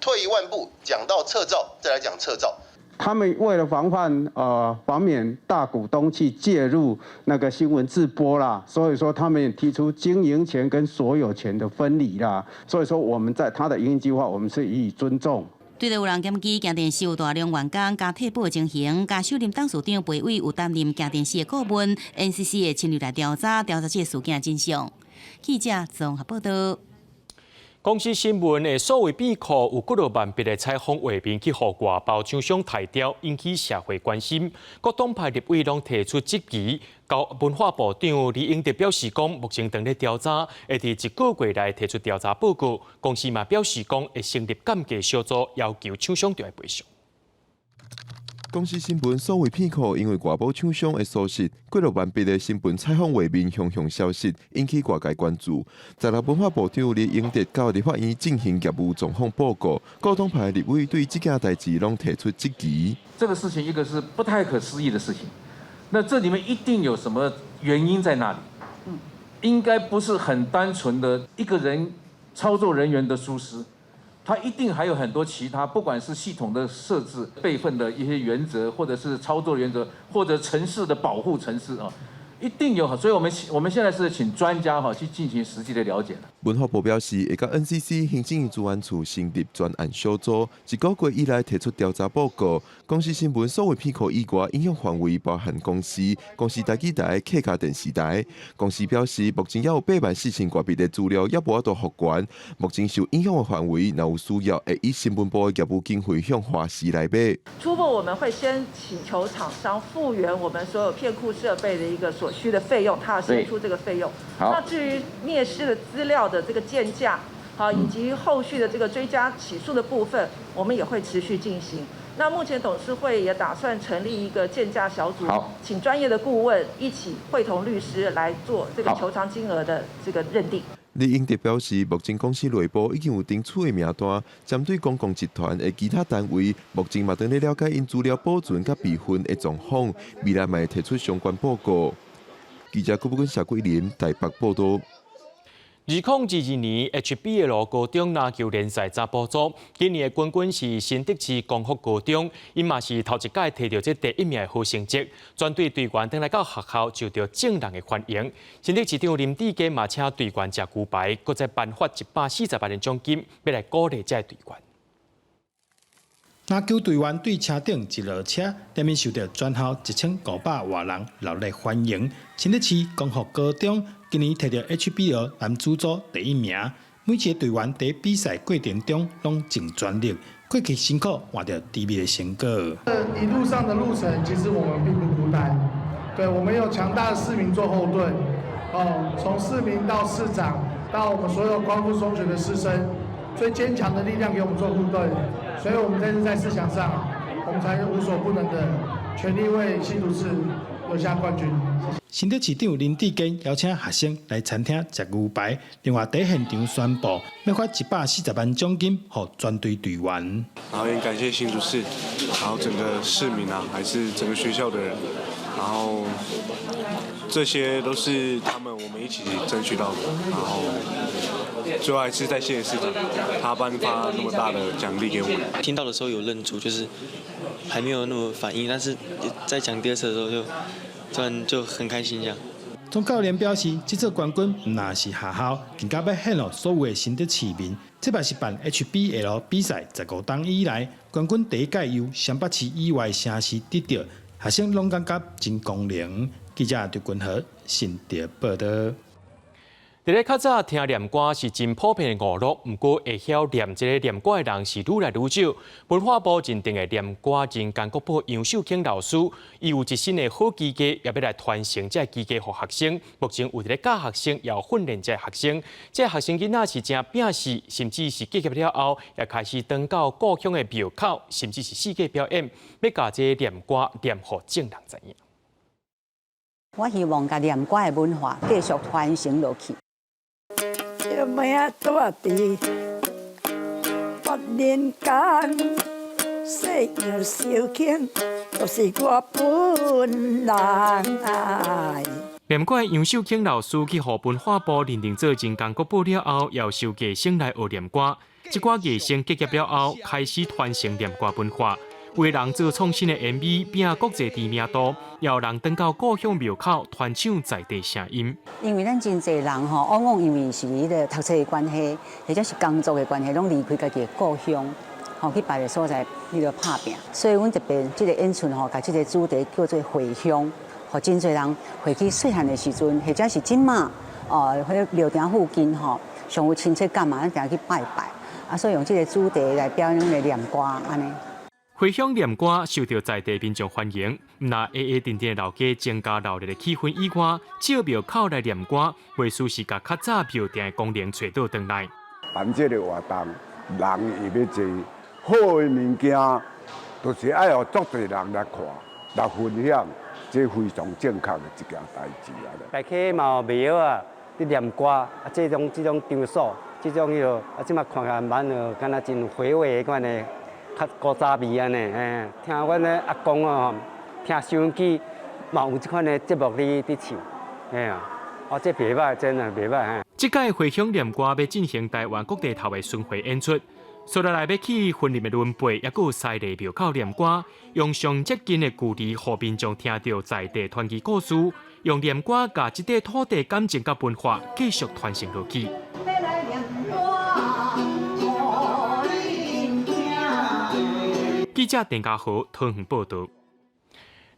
退一萬步，講到撤照，再來講撤照。他們為了防範防免大股東去介入那個新聞自播啦，所以說他們也提出經營權跟所有權的分離啦。所以說我們在他的營運計劃，我們是予以尊重。對著有人檢舉鏡電視有大量員工加退保的情形，佮首任董事長裴偉有擔任鏡電視的顧問，NCC 會深入來調查，調查這個事件真相。記者綜合報道。公視新聞的數位片庫有幾落萬筆的採訪畫面去予外包廠商刣掉，引起社會關心。各黨派立委攏提出質疑。交文化部長李永得表示講，目前正咧調查，會佇一個月內提出調查報告。公視嘛表示講，會成立鑑價小組，要求廠商著愛賠償。公視新聞數位片庫因為外包廠商的疏失，幾落萬筆的新聞採訪畫面雄雄消失，引起外界關注。十六文化部長李永得到立法院進行業務狀況報告，各黨派立委對這件代誌攏提出質疑。這個事情一個是不太可思議的事情，那這裡面一定有什麼原因在那裡？應該不是很單純的一個人操作人員的疏失。它一定還有很多其他，不管是系統的設置、備份的一些原則，或者是操作原則，或者程式的保護程式啊，一定有。所以，我們現在是請專家哈去進行實際的了解。文化部表示，會佮 NCC 行政院資安處成立專案小組，一個月以內提出調查報告。公視新聞數位片庫以外影響範圍包含公視、公視台語台、客家電視台。公視表示，目前猶有84,000外筆的資料猶無法度復原。目前受影響的範圍，若有需要，會以新聞部的業務經費向華視來買。初步我們會先請求廠商復原我們所有片庫設備的一個所需的費用，他要先出這個費用。那至於滅失的資料的這個鑑價，好，以及後續的這個追加起訴的部分，我們也會持續進行。那目前董事會也打算成立一個鑑價小組，請專業的顧問一起會同律師來做這個求償金額的這個認定。李英德表示，目前公司內部已經有定處的名單，針對公共集團的其他單位，目前嘛正咧了解𪜶資料保存佮備份的狀況，未來嘛會提出相關報告。記者郭寶君、謝桂林台北報道。2022年 HBL 高中籃球聯賽查埔組，今年的冠軍是新竹市光復高中，𪜶嘛是頭一屆提著這第一名的好成績。全隊隊員轉來到學校受著眾人的歡迎。新竹市長林智堅嘛請隊員食牛排，閣再頒發140萬元獎金，欲來鼓勵這隊員。籃球隊員對車頂一落車，頂面受著全校1500外人熱烈歡迎。新竹市光復高中今年提著 HBL 男子組第一名，每一個隊員佇比賽過程中攏盡全力，過去辛苦換著甜蜜的成果。一路上的路程，其實我們並不孤單，對，我們有強大的市民做後盾。哦，從市民到市長，到我們所有光復中學的師生，最堅強的力量給我們做後盾，所以我們這次在四強上，我們才無所不能的全力為新竹市留下冠軍。新竹市長林智堅邀請學生來餐廳食牛排，另外佇現場宣布欲發140萬獎金予全隊隊員。然後也感謝新竹市，然後整個市民啊，還是整個學校的人，然後這些都是他們我們一起爭取到的，然後最後還是再謝謝市長，他頒發那麼大的獎勵給我們。聽到的時候有愣住，就是還沒有那麼反應，但是在講第二次的時候就突然就很開心這樣。總教練表示，這次冠軍毋但是學校，更加欲獻予所有的新竹市民。這擺是辦 HBL 比賽15冬以來，冠軍第一屆由雙北市以外城市得著，學生攏感覺真光榮。記者劉君和新竹報道。佇咧較早聽念歌是真普遍的娛樂，毋過會曉念這个念歌的人是愈來愈少。文化部認定的念歌人間國寶楊秀卿老師，伊有一身的好技藝，也欲來傳承這个技藝予學生。目前有佇咧教學生，也有訓練這个學生。這个學生囡仔是誠摒死，甚至是結業了後，也開始轉到故鄉的廟口，甚至是四界表演，欲共這个念歌念予眾人知影。我希望共念歌的文化繼續傳承落去。小妹仔住佇百年間，細楊秀卿就是我本人愛。念歌楊秀卿老師去予文化部認定做人間國寶了後，又收藝生來學念歌。這寡藝生結業了後，開始傳承念歌文化。有人做創新的 MV，拼國際知名度，也有人轉到故鄉廟口傳唱在地聲音。因為咱真濟人吼，往往因為是彼个讀冊的關係，或者是工作的關係，攏離開家己的故鄉，吼去別个所在彼个拍拚。所以阮特別這个演出吼，共這个主題叫做回鄉，予真濟人回去細漢的時陣，或者是這馬哦，彼个廟埕附近吼，上有親切感嘛，咱定去拜拜。啊，所以用這個主題來表演阮的念歌按呢。回鄉念歌受到在地民眾歡迎，毋若矮矮陣陣的老街增加熱鬧的氣氛以外，借廟口來念歌，袂輸是共較早廟埕的功能揣倒轉來。辦這个活動，人會欲濟，好的物件，就是愛予足濟人來看，來分享，這非常正確的一件代誌啊！大家嘛袂曉啊，佇念歌啊，這種這種場所，這種彼落啊，這馬看起來蠻有，敢若真有回味的款的。較古早味按呢，嘿，聽阮的阿公啊，聽收音機嘛有這款的節目佇佇唱，嘿啊，哦，這袂䆀，真的袂䆀嘿。這屆回鄉念歌欲進行台灣各地頭的巡迴演出，接落來欲去雲林的崙背，抑閣有西麗廟口念歌，用上接近的距離，予民眾聽著在地傳奇故事，用念歌共這塊土地感情佮文化繼續傳承落去。記者鄭家豪桃園報導。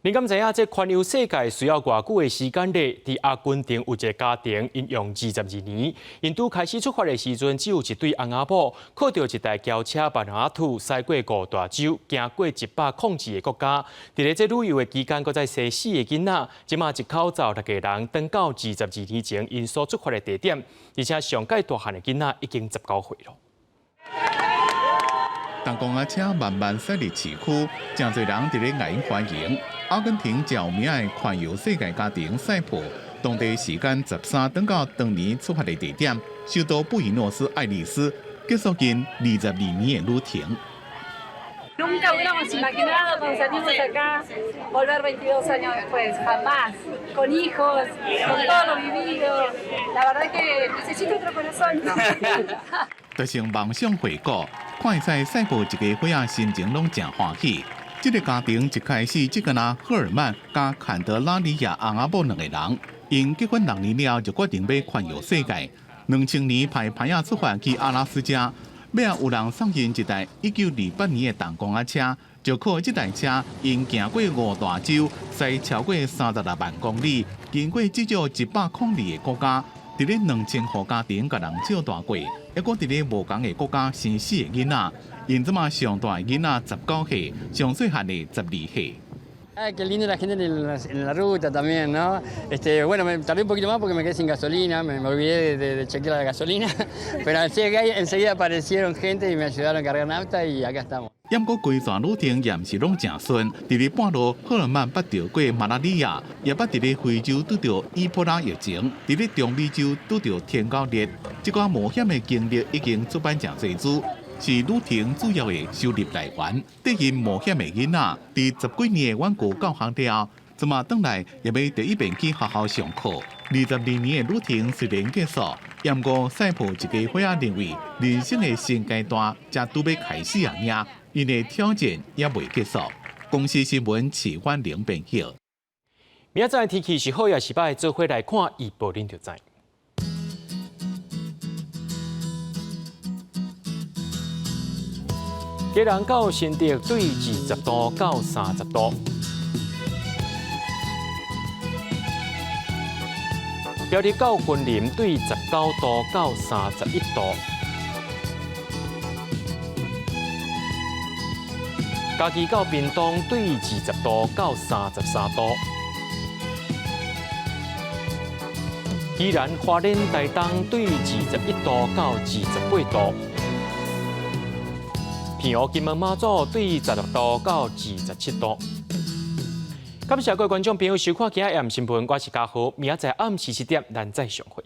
你敢知影？這環遊世界需要偌久的時間咧？佇阿根廷有一个家庭，𪜶用22年，𪜶拄開始出發的時陣，只有一對翁仔某，靠著一台轎車慢仔土，駛過五大洲，行過102个國家。佇咧這旅遊的期間，閣再生四个囡仔，這馬一口罩六個人，轉到22年前𪜶所出發的地點，而且上蓋大漢的囡仔已經19歲囉。當公仔車慢慢駛入市區，誠濟人佇咧𠊎𪜶歡迎。阿根廷誠有名的環遊世界家庭賽普，當地時間13轉到當年出發的地點，首都布宜諾斯艾利斯，結束𪜶22年的旅程。 Nunca hubiéramos imaginado cuando salimos acá volver 22 años después, jamás, con hijos, con todo lo vivido. La verdad que necesito otro corazón. 就像夢想回國，看會使賽普一家伙仔心情攏誠歡喜。這个家庭一開始只干焦赫爾曼佮坎德拉里亞翁仔某兩個人，𪜶結婚六年了就決定欲環遊世界。2000年排排仔出發去阿拉斯加，尾仔有人送𪜶一台1928年的重公仔車，就靠這台車，𪜶行過五大洲，駛超過36萬公里，經過至少102個國家。佇咧2000予家庭共人招待過，抑閣佇咧無仝个國家生四个囡仔，𪜶這馬上大的囡仔19歲，上細漢的12歲。 Ay, qué lindo la gente en la ruta también, ¿no? Bueno, me tardé un poquito más porque me quedé sin gasolina, me olvidé de chequear la gasolina, pero enseguida aparecieron gente y me ayudaron a cargar nafta y acá estamos. 毋過規段旅程也毋是攏誠順，佇咧半路，赫爾曼捌著過馬拉里亞，也捌佇咧非洲拄著伊波拉疫情，佇咧中美洲拄著天狗熱，這寡冒險的經歷已經出版誠濟書，是旅程主要的收入來源。綴𪜶冒險的囡仔，佇十幾年的遠距教學了，這馬轉來也欲第一遍去學校上課。22年的旅程雖然結束，毋過賽普一家伙仔認為人生的新階段才拄欲開始爾爾，𪜶的挑戰猶未結束。公視新聞徐婉玲編譯。明仔載天氣是好抑是䆀，做伙來看預報，恁就知。基隆到新竹對20度到30度。苗栗到雲林對19度到31度。嘉義到屏東對20度到33度。宜蘭花蓮台東對21度到28度。澎湖金門馬祖對16度到27度。感謝各位觀眾朋友收看今仔日新聞，我是嘉豪，明仔載暗時7點，咱再相會。